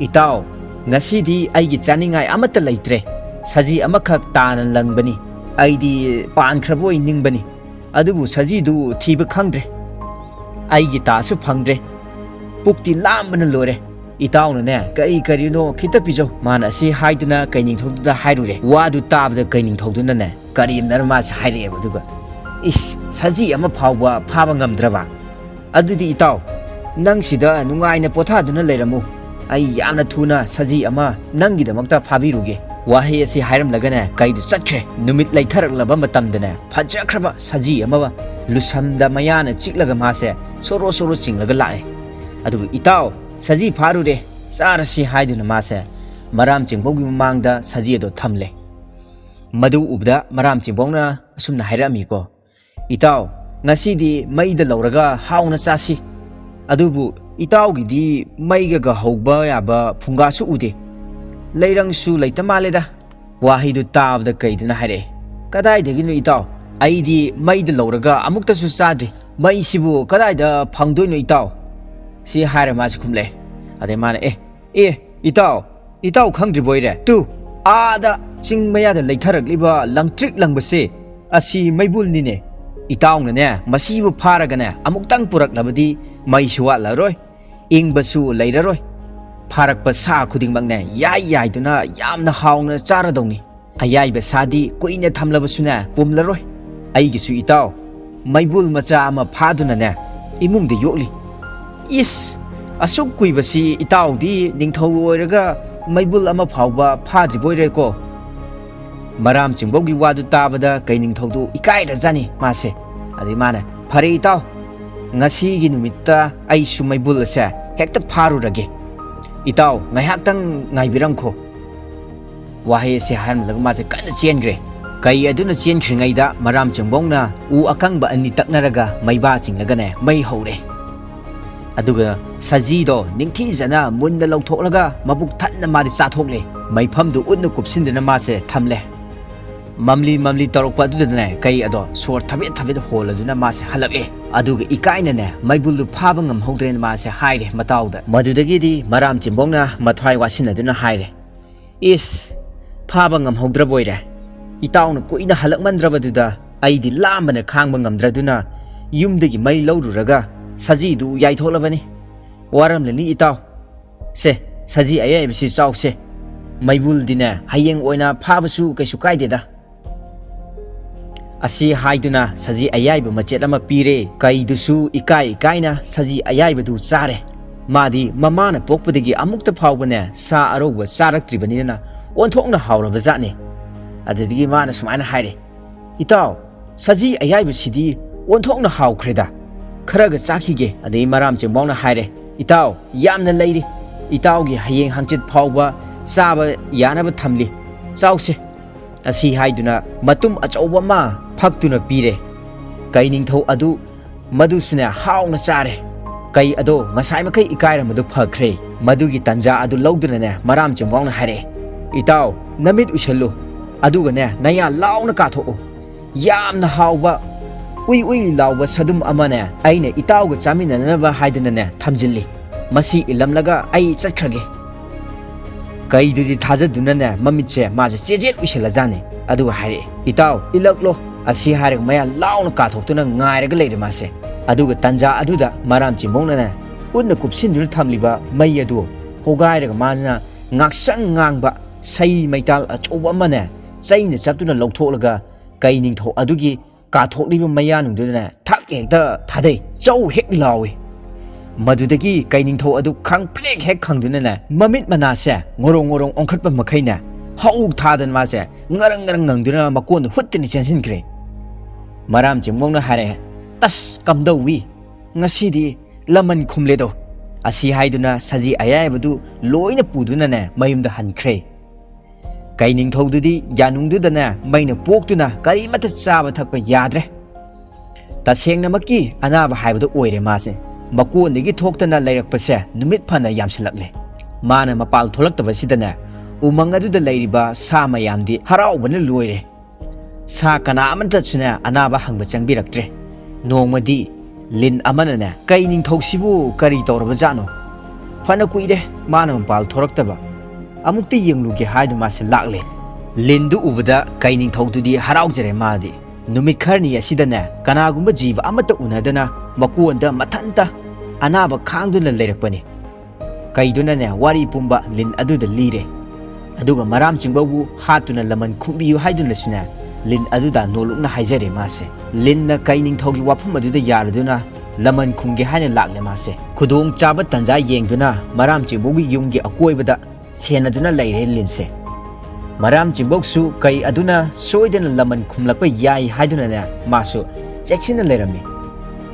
"ꯏꯇꯥꯎ, ꯉꯁꯤꯗꯤ ꯑꯩꯒꯤ ꯆꯥꯅꯤꯡꯉꯥꯏ ꯑꯃꯠꯇ ꯂꯩꯇ꯭ꯔꯦ꯫ ꯁꯖꯤ ꯑꯃꯈꯛ ꯇꯥꯅ ꯂꯪꯕꯅꯤ꯫ ꯑꯩꯗꯤ ꯄꯥꯟꯈ꯭ꯔꯕ ꯑꯣꯏ ꯅꯤꯡꯕꯅꯤ꯫ ꯑꯗꯨꯕꯨ ꯁꯖꯤꯗꯨ ꯊꯤꯕ ꯈꯪꯗ꯭ꯔꯦ꯫ ꯑꯩꯒꯤ ꯇꯥꯁꯨ ꯐꯪꯗ꯭ꯔꯦ꯫ ꯄꯨꯛꯇꯤ ꯂꯥꯝꯕꯅ ꯂꯣꯏꯔꯦ꯫ ꯏꯇꯥꯎꯅꯅꯦ ꯀꯔꯤ ꯀꯔꯤꯅꯣ ꯈꯤꯇ ꯄꯤꯖꯧ꯫" ꯃꯥꯅ ꯑꯁꯤ ꯍꯥꯏꯗꯨꯅ ꯀꯩꯅꯤꯡꯊꯧꯗꯨꯗ ꯍꯥꯏꯔꯨꯔꯦ꯫ ꯋꯥꯗꯨ ꯇꯥꯕꯗ ꯀꯩꯅꯤꯡꯊꯧꯗꯨꯅꯅꯦ ꯀꯔꯦꯝꯅꯔ ꯃꯥꯁꯦ ꯍꯥꯏꯔꯛꯑꯦꯕ꯫ ꯑꯗꯨꯒ, "ꯏꯁ, ꯁꯖꯤ ꯑꯃ ꯐꯥꯎꯕ ꯐꯥꯕ ꯉꯝꯗ꯭ꯔꯕ? ꯑꯗꯨꯗꯤ ꯏꯇꯥꯎ, ꯅꯪ ꯁꯤꯗ ꯅꯨꯡꯉꯥꯏꯅ ꯄꯣꯊꯥꯗꯨꯅ ꯂꯩꯔꯝꯃꯨ꯫ ꯑꯩ ꯌꯥꯝꯅ ꯊꯨꯅ ꯁꯖꯤ ꯑꯃ ꯅꯪꯒꯤꯗꯃꯛꯇ ꯐꯥꯕꯤꯔꯨꯒꯦ꯫" ꯋꯥꯍꯩ ꯑꯁꯤ ꯍꯥꯏꯔꯝꯂꯒꯅꯦ ꯀꯩꯗꯨ ꯆꯠꯈ꯭ꯔꯦ꯫ ꯅꯨꯃꯤꯠ ꯂꯩꯊꯔꯛꯂꯕ ꯃꯇꯝꯗꯅꯦ ꯐꯖꯈ꯭ꯔꯕ ꯁꯖꯤ ꯑꯃ ꯂꯨꯁꯝꯗ ꯃꯌꯥꯅ ꯆꯤꯛꯂꯒ ꯃꯥꯁꯦ ꯁꯣꯔꯣ ꯁꯣꯔꯣ ꯆꯤꯡꯂꯒ ꯂꯥꯛꯑꯦ꯫ ꯑꯗꯨꯒ, "ꯏꯇꯥꯎ, ꯁꯖꯤ ꯐꯥꯔꯨꯔꯦ, ꯆꯥꯔꯁꯤ" ꯍꯥꯏꯗꯨꯅ ꯃꯥꯁꯦ ꯃꯔꯥꯝ ꯆꯤꯡꯕꯣꯡꯒꯤ ꯃꯃꯥꯡꯗ ꯁꯖꯤ ꯑꯗꯣ ꯊꯝꯂꯦ꯫ ꯃꯗꯨ ꯎꯕꯗ ꯃꯔꯥꯝ ꯆꯤꯡꯕꯣꯡꯅ ꯑꯁꯨꯝꯅ ꯍꯥꯏꯔꯛꯑꯝꯃꯤꯀꯣ, "ꯏꯇꯥꯎ, ꯉꯁꯤꯗꯤ ꯃꯩꯗ ꯂꯧꯔꯒ ꯍꯥꯎꯅ ꯆꯥꯁꯤ꯫ ꯑꯗꯨꯕꯨ ꯏꯇꯥꯎꯒꯤꯗꯤ ꯃꯩꯒꯒ ꯍꯧꯕ ꯌꯥꯕ ꯐꯨꯡꯒꯥꯁꯨ ꯎꯗꯦ꯫ ꯂꯩꯔꯪꯁꯨ ꯂꯩꯇ ꯃꯥꯜꯂꯦꯗ꯫" ꯋꯥꯍꯩꯗꯨ ꯇꯥꯕꯗ ꯀꯩꯗꯨꯅ ꯍꯥꯏꯔꯛꯑꯦ, "ꯀꯗꯥꯏꯗꯒꯤꯅꯣ ꯏꯇꯥꯎ? ꯑꯩꯗꯤ ꯃꯩꯗ ꯂꯧꯔꯒ ꯑꯃꯨꯛꯇꯁꯨ ꯆꯥꯗ꯭ꯔꯤ꯫ ꯃꯩꯁꯤꯕꯨ ꯀꯗꯥꯏꯗ ꯐꯪꯗꯣꯏꯅꯣ ꯏꯇꯥꯎ?" ꯁꯤ ꯍꯥꯏꯔ ꯃꯥꯁꯤ ꯈꯨꯝꯂꯛꯑꯦ꯫ ꯑꯗꯩ ꯃꯥꯅ, "ꯑꯦ, ꯑꯦ, ꯏꯇꯥꯎ, ꯏꯇꯥꯎ ꯈꯪꯗ꯭ꯔꯤꯕꯣꯏꯔꯦ? ꯇꯨ, ꯑꯥꯗ ꯆꯤꯡ ꯃꯌꯥꯗ ꯂꯩꯊꯔꯛꯂꯤꯕ ꯂꯪꯇ꯭ꯔꯤꯛ ꯂꯪꯕꯁꯦ, ꯑꯁꯤ ꯃꯩꯕꯨꯜꯅꯤꯅꯦ꯫ "ꯏꯇꯥꯎꯅꯅꯦ ꯃꯁꯤꯕꯨ ꯐꯥꯔꯒꯅꯦ ꯑꯃꯨꯛꯇꯪ ꯄꯨꯔꯛꯂꯕꯗꯤ ꯃꯩꯁꯨ ꯋꯥꯠꯂꯔꯣꯏ, ꯏꯪꯕꯁꯨ ꯂꯩꯔꯔꯣꯏ꯫ ꯐꯥꯔꯛꯄ ꯁꯥ ꯈꯨꯗꯤꯡꯃꯛꯅꯦ ꯌꯥꯏ ꯌꯥꯏꯗꯨꯅ ꯌꯥꯝꯅ ꯍꯥꯎꯅ ꯆꯥꯔꯗꯧꯅꯤ꯫ ꯑꯌꯥꯏꯕ ꯁꯥꯗꯤ ꯀꯨꯏꯅ ꯊꯝꯂꯕꯁꯨꯅꯦ ꯄꯨꯝꯂꯔꯣꯏ꯫ ꯑꯩꯒꯤꯁꯨ ꯏꯇꯥꯎ ꯃꯩꯕꯨꯜ ꯃꯆꯥ ꯑꯃ ꯐꯥꯗꯨꯅꯅꯦ ꯏꯃꯨꯡꯗ ꯌꯣꯛꯂꯤ꯫" "ꯏꯁ, ꯑꯁꯨꯛ ꯀꯨꯏꯕꯁꯤ ꯏꯇꯥꯎꯗꯤ ꯅꯤꯡꯊꯧ ꯑꯣꯏꯔꯒ ꯃꯩꯕꯨꯜ ꯑꯃ ꯐꯥꯎꯕ ꯐꯥꯗ꯭ꯔꯤꯕꯣꯏꯔꯦꯀꯣ?" ꯃꯔꯥꯝ ꯆꯤꯡꯕꯧꯒꯤ ꯋꯥꯗꯨ ꯇꯥꯕꯗ ꯀꯩ ꯅꯤꯡꯊꯧꯗꯨ ꯏꯀꯥꯏꯔꯖꯥꯠꯅꯤ ꯃꯥꯁꯦ꯫ ꯑꯗꯩ ꯃꯥꯅ, "ꯐꯔꯦ ꯏꯇꯥꯎ, ꯉꯁꯤꯒꯤ ꯅꯨꯃꯤꯠꯇ ꯑꯩꯁꯨ ꯃꯩꯕꯨꯜ ꯑꯁꯦ ꯍꯦꯛꯇ ꯐꯥꯔꯨꯔꯒꯦ꯫ ꯏꯇꯥꯎ ꯉꯥꯏꯍꯥꯛꯇꯪ ꯉꯥꯏꯕꯤꯔꯝꯈꯣ꯫" ꯋꯥꯍꯩ ꯑꯁꯤ ꯍꯥꯏꯔꯝꯂꯒ ꯃꯥꯁꯦ ꯀꯟꯅ ꯆꯦꯟꯈ꯭ꯔꯦ꯫ ꯀꯩ ꯑꯗꯨꯅ ꯆꯦꯟꯈ꯭ꯔꯤꯉꯩꯗ ꯃꯔꯥꯝ ꯆꯤꯡꯕꯧꯅ ꯎ ꯑꯀꯪꯕ ꯑꯅꯤ ꯇꯛꯅꯔꯒ ꯃꯩꯕꯥ ꯆꯤꯡꯂꯒꯅꯦ ꯃꯩ ꯍꯧꯔꯦ꯫ ꯑꯗꯨꯒ ꯁꯖꯤꯗꯣ ꯅꯤꯡꯊꯤꯖꯅ ꯃꯨꯟꯅ ꯂꯧꯊꯣꯛꯂꯒ ꯃꯕꯨꯛ ꯊꯟꯅ ꯃꯥꯗꯤ ꯆꯥꯊꯣꯛꯂꯦ꯫ ꯃꯩꯐꯝꯗꯨ ꯎꯠꯅ ꯀꯨꯞꯁꯤꯟꯗꯨꯅ ꯃꯥꯁꯦ ꯊꯝꯂꯦ꯫ ꯃꯝꯂꯤ ꯃꯝꯂꯤ ꯇꯧꯔꯛꯄ ꯑꯗꯨꯗꯅꯦ ꯀꯩ ꯑꯗꯣ ꯁꯣꯔ ꯊꯕꯦꯠ ꯊꯕꯦꯠ ꯍꯣꯜꯂꯗꯨꯅ ꯃꯥꯁꯦ ꯍꯜꯂꯛꯂꯦ꯫ ꯑꯗꯨꯒ ꯏꯀꯥꯏꯅꯅꯦ ꯃꯩꯕꯨꯜꯗꯨ ꯐꯥꯕ ꯉꯝꯍꯧꯗ꯭ꯔꯦꯅ ꯃꯥꯁꯦ ꯍꯥꯏꯔꯦ ꯃꯇꯥꯎꯗ꯫ ꯃꯗꯨꯗꯒꯤꯗꯤ ꯃꯔꯥꯝ ꯆꯤꯡꯕꯧꯅ ꯃꯊ꯭ꯋꯥꯏ ꯋꯥꯁꯤꯟꯅꯗꯨꯅ ꯍꯥꯏꯔꯦ, "ꯏꯁ, ꯐꯥꯕ ꯉꯝꯍꯧꯗ꯭ꯔꯕꯣꯏꯔꯦ꯫ ꯏꯇꯥꯎꯅ ꯀꯨꯏꯅ ꯍꯜꯂꯛꯃꯟꯗ꯭ꯔꯕꯗꯨꯗ ꯑꯩꯗꯤ ꯂꯥꯝꯕꯅ ꯈꯥꯡꯕ ꯉꯝꯗ꯭ꯔꯗꯨꯅ ꯌꯨꯝꯗꯒꯤ ꯃꯩ ꯂꯧꯔꯨꯔꯒ ꯁꯖꯤꯗꯨ ꯌꯥꯏꯊꯣꯛꯂꯕꯅꯤ꯫ ꯋꯥꯔꯝꯂꯅꯤ ꯏꯇꯥꯎ꯫ ꯁꯦ, ꯁꯖꯤ ꯑꯌꯥꯏꯕꯁꯤ ꯆꯥꯎꯁꯦ꯫ ꯃꯩꯕꯨꯜꯗꯤꯅꯦ ꯍꯌꯦꯡ ꯑꯣꯏꯅ ꯐꯥꯕꯁꯨ ꯀꯩꯁꯨ ꯀꯥꯏꯗꯦꯗ꯫" ꯑꯁꯤ ꯍꯥꯏꯗꯨꯅ ꯁꯖꯤ ꯑꯌꯥꯏꯕ ꯃꯆꯦꯠ ꯑꯃ ꯄꯤꯔꯦ꯫ ꯀꯩꯗꯨꯁꯨ ꯏꯀꯥꯏ ꯏꯀꯥꯏꯅ ꯁꯖꯤ ꯑꯌꯥꯏꯕꯗꯨ ꯆꯥꯔꯦ꯫ ꯃꯥꯗꯤ ꯃꯃꯥꯅ ꯄꯣꯛꯄꯗꯒꯤ ꯑꯃꯨꯛꯇ ꯐꯥꯎꯕꯅꯦ ꯁꯥ ꯑꯔꯧꯕ ꯆꯥꯔꯛꯇ꯭ꯔꯤꯕꯅꯤꯅ ꯑꯣꯟꯊꯣꯛꯅ ꯍꯥꯎꯔꯕ ꯖꯥꯠꯅꯤ꯫ ꯑꯗꯨꯗꯒꯤ ꯃꯥꯅ ꯁꯨꯃꯥꯏꯅ ꯍꯥꯏꯔꯦ, "ꯏꯇꯥꯎ, ꯁꯖꯤ ꯑꯌꯥꯏꯕꯁꯤꯗꯤ ꯑꯣꯟꯊꯣꯛꯅ ꯍꯥꯎꯈ꯭ꯔꯦꯗ꯫ ꯈꯔꯒ ꯆꯥꯈꯤꯒꯦ꯫" ꯑꯗꯩ ꯃꯔꯥꯝ ꯆꯤꯡꯕꯧꯅ ꯍꯥꯏꯔꯦ, "ꯏꯇꯥꯎ, ꯌꯥꯝꯅ ꯂꯩꯔꯤ꯫ ꯏꯇꯥꯎꯒꯤ ꯍꯌꯦꯡ ꯍꯪꯆꯤꯠ ꯐꯥꯎꯕ ꯆꯥꯕ ꯌꯥꯅꯕ ꯊꯝꯂꯤ꯫ ꯆꯥꯎꯁꯦ꯫" ꯑꯁꯤ ꯍꯥꯏꯗꯨꯅ ꯃꯇꯨꯝ ꯑꯆꯧꯕ ꯑꯃ ꯐꯛꯇꯨꯅ ꯄꯤꯔꯦ꯫ ꯀꯩ ꯅꯤꯡꯊꯧ ꯑꯗꯨ ꯃꯗꯨꯁꯨꯅꯦ ꯍꯥꯎꯅ ꯆꯥꯔꯦ꯫ ꯀꯩ ꯑꯗꯣ ꯉꯁꯥꯏ ꯃꯈꯩ ꯏꯀꯥꯏꯔꯝꯕꯗꯨ ꯐꯈ꯭ꯔꯦ꯫ ꯃꯗꯨꯒꯤ ꯇꯟꯖꯥ ꯑꯗꯨ ꯂꯧꯗꯨꯅꯅꯦ ꯃꯔꯥꯝ ꯆꯤꯡꯕꯧꯅ ꯍꯥꯏꯔꯛꯑꯦ, "ꯏꯇꯥꯎ, ꯅꯃꯤꯠ ꯎꯏꯁꯜꯂꯨ, ꯑꯗꯨꯒꯅꯦ ꯅꯌꯥ ꯂꯥꯎꯅ ꯀꯥꯊꯣꯛꯎ꯫ ꯌꯥꯝꯅ ꯍꯥꯎꯕ ꯎꯏ ꯎꯏ ꯂꯥꯎꯕ ꯁꯗꯨꯝ ꯑꯃꯅꯦ ꯑꯩꯅ ꯏꯇꯥꯎꯒ ꯆꯥꯃꯤꯟꯅꯅꯕ ꯍꯥꯏꯗꯨꯅꯅꯦ ꯊꯝꯖꯤꯜꯂꯤ꯫ ꯃꯁꯤ ꯏꯜꯂꯝꯂꯒ ꯑꯩ ꯆꯠꯈ꯭ꯔꯒꯦ꯫" ꯀꯩꯗꯨꯗꯤ ꯊꯥꯖꯗꯨꯅꯅꯦ ꯃꯃꯤꯠꯁꯦ ꯃꯥꯁꯦ ꯆꯦꯖꯦꯠ ꯎꯏꯁꯜꯂꯖꯥꯠꯅꯤ꯫ ꯑꯗꯨꯒ ꯍꯥꯏꯔꯛꯑꯦ, "ꯏꯇꯥꯎ, ꯏꯜꯂꯛꯂꯣ, ꯑꯁꯤ ꯍꯥꯏꯔꯒ ꯃꯌꯥ ꯂꯥꯎꯅ ꯀꯥꯊꯣꯛꯇꯨꯅ ꯉꯥꯏꯔꯒ ꯂꯩꯔꯦ ꯃꯥꯁꯦ꯫ ꯑꯗꯨꯒ ꯇꯟꯖꯥ ꯑꯗꯨꯗ ꯃꯔꯥꯝ ꯆꯤꯡꯕꯣꯛꯅꯅꯦ ꯎꯠꯅ ꯀꯨꯞꯁꯤꯟꯗꯨꯅ ꯊꯝꯂꯤꯕ ꯃꯩ ꯑꯗꯨ ꯍꯣꯒꯥꯏꯔꯒ ꯃꯥꯁꯤꯅ ꯉꯥꯛꯁꯪ ꯉꯥꯡꯕ ꯁꯩ ꯃꯩꯇꯥꯜ ꯑꯆꯧꯕ ꯑꯃꯅꯦ ꯆꯩꯅ ꯆꯞꯇꯨꯅ ꯂꯧꯊꯣꯛꯂꯒ ꯀꯩ ꯅꯤꯡꯊꯧ ꯑꯗꯨꯒꯤ ꯀꯥꯊꯣꯛꯂꯤꯕ ꯃꯌꯥꯅꯨꯡꯗꯨꯗꯅꯦ ꯊꯛ ꯍꯦꯛꯇ ꯊꯥꯗꯩ꯫ ꯆꯧ ꯍꯦꯛ ꯂꯥꯎꯏ꯫ ꯃꯗꯨꯗꯒꯤ ꯀꯩ ꯅꯤꯡꯊꯧ ꯑꯗꯨ ꯈꯪꯄ꯭ꯂꯦꯛ ꯍꯦꯛ ꯈꯪꯗꯨꯅꯅꯦ ꯃꯃꯤꯠ ꯃꯅꯥꯁꯦ ꯉꯣꯔꯣꯡ ꯉꯣꯔꯣꯡ ꯑꯣꯟꯈꯠꯄ ꯃꯈꯩꯅꯦ ꯍꯧ ꯊꯥꯗꯅ ꯃꯥꯁꯦ ꯉꯔꯪ ꯉꯔꯪ ꯉꯪꯗꯨꯅ ꯃꯀꯣꯟꯗ ꯍꯨꯠꯇꯅ ꯆꯦꯟꯁꯤꯟꯈ꯭ꯔꯦ꯫ ꯃꯔꯥꯝ ꯆꯤꯡꯕꯣꯛꯅ ꯍꯥꯏꯔꯛꯑꯦ, "ꯇꯁ ꯀꯝꯗꯧꯋꯤ? ꯉꯁꯤꯗꯤ ꯂꯃꯟ ꯈꯨꯝꯂꯦꯗꯣ!" ꯑꯁꯤ ꯍꯥꯏꯗꯨꯅ ꯁꯖꯤ ꯑꯌꯥꯏꯕꯗꯨ ꯂꯣꯏꯅ ꯄꯨꯗꯨꯅꯅꯦ ꯃꯌꯨꯝꯗ ꯍꯟꯈ꯭ꯔꯦ꯫ ꯀꯩ ꯅꯤꯡꯊꯧꯗꯨꯗꯤ ꯌꯥꯅꯨꯡꯗꯨꯗꯅꯦ ꯃꯩꯅ ꯄꯣꯛꯇꯨꯅ ꯀꯔꯤꯃꯠꯇ ꯆꯥꯕ ꯊꯛꯄ ꯌꯥꯗ꯭ꯔꯦ꯫ ꯇꯁꯦꯡꯅꯃꯛꯀꯤ ꯑꯅꯥꯕ ꯍꯥꯏꯕꯗꯨ ꯑꯣꯏꯔꯦ ꯃꯥꯁꯦ꯫ ꯃꯀꯣꯟꯗꯒꯤ ꯊꯣꯛꯇꯅ ꯂꯩꯔꯛꯄꯁꯦ ꯅꯨꯃꯤꯠ ꯐꯅ ꯌꯥꯝꯁꯤꯜꯂꯛꯂꯦ꯫ ꯃꯥꯅ ꯃꯄꯥꯜ ꯊꯣꯛꯂꯛꯇꯕꯁꯤꯗꯅꯦ ꯎꯃꯪ ꯑꯗꯨꯗ ꯂꯩꯔꯤꯕ ꯁꯥ ꯃꯌꯥꯝꯗꯤ ꯍꯔꯥꯎꯕꯅ ꯂꯣꯏꯔꯦ꯫ ꯁꯥ ꯀꯅꯥ ꯑꯃꯠꯇꯁꯨꯅꯦ ꯑꯅꯥꯕ ꯍꯪꯕ ꯆꯪꯕꯤꯔꯛꯇ꯭ꯔꯦ꯫ ꯅꯣꯡꯃꯗꯤ ꯂꯤꯟ ꯑꯃꯅꯅꯦ, "ꯀꯩ ꯅꯤꯡꯊꯧꯁꯤꯕꯨ ꯀꯔꯤ ꯇꯧꯔꯕꯖꯥꯠꯅꯣ? ꯐꯅ ꯀꯨꯏꯔꯦ ꯃꯥꯅ ꯃꯄꯥꯜ ꯊꯣꯔꯛꯇꯕ꯫ ꯑꯃꯨꯛꯇ ꯌꯦꯡꯂꯨꯒꯦ" ꯍꯥꯏꯗꯨꯅ ꯃꯥꯁꯦ ꯂꯥꯛꯂꯦ꯫ ꯂꯤꯟꯗꯨ ꯎꯕꯗ ꯀꯩ ꯅꯤꯡꯊꯧꯗꯨꯗꯤ ꯍꯔꯥꯎꯖꯔꯦ꯫ ꯃꯥꯗꯤ ꯅꯨꯃꯤꯠ ꯈꯔꯅꯤ ꯑꯁꯤꯗꯅꯦ ꯀꯅꯥꯒꯨꯝꯕ ꯖꯤꯕ ꯑꯃꯠꯇ ꯎꯅꯗꯅ ꯃꯀꯣꯟꯗ ꯃꯊꯟꯇ ꯑꯅꯥꯕ ꯈꯥꯡꯗꯨꯅ ꯂꯩꯔꯛꯄꯅꯤ꯫ ꯀꯩꯗꯨꯅꯅꯦ ꯋꯥꯔꯤ ꯄꯨꯝꯕ ꯂꯤꯟ ꯑꯗꯨꯗ ꯂꯤꯔꯦ꯫ ꯑꯗꯨꯒ ꯃꯔꯥꯝ ꯆꯤꯡꯕꯧꯕꯨ ꯍꯥꯠꯇꯨꯅ ꯂꯃꯟ ꯈꯨꯝꯕꯤꯌꯨ ꯍꯥꯏꯗꯨꯅꯁꯨꯅꯦ ꯂꯤꯟ ꯑꯗꯨꯗ ꯅꯣꯂꯨꯛꯅ ꯍꯥꯏꯖꯔꯦ ꯃꯥꯁꯦ꯫ ꯂꯤꯟꯅ ꯀꯩ ꯅꯤꯡꯊꯧꯒꯤ ꯋꯥꯐꯝ ꯑꯗꯨꯗ ꯌꯥꯔꯗꯨꯅ ꯂꯃꯟ ꯈꯨꯝꯒꯦ ꯍꯥꯏꯅ ꯂꯥꯛꯂꯦ ꯃꯥꯁꯦ꯫ ꯈꯨꯗꯣꯡ ꯆꯥꯕ ꯇꯟꯖꯥ ꯌꯦꯡꯗꯨꯅ ꯃꯔꯥꯝ ꯆꯤꯡꯕꯧꯒꯤ ꯌꯨꯝꯒꯤ ꯑꯀꯣꯏꯕꯗ ꯁꯦꯟꯅꯗꯨꯅ ꯂꯩꯔꯦ ꯂꯤꯟꯁꯦ꯫ ꯃꯔꯥꯝ ꯆꯤꯡꯕꯧꯁꯨ ꯀꯩ ꯑꯗꯨꯅ ꯁꯣꯏꯗꯅ ꯂꯃꯟ ꯈꯨꯝꯂꯛꯄ ꯌꯥꯏ ꯍꯥꯏꯗꯨꯅꯅꯦ ꯃꯥꯁꯨ ꯆꯦꯛꯁꯤꯟꯅ ꯂꯩꯔꯝꯃꯤ꯫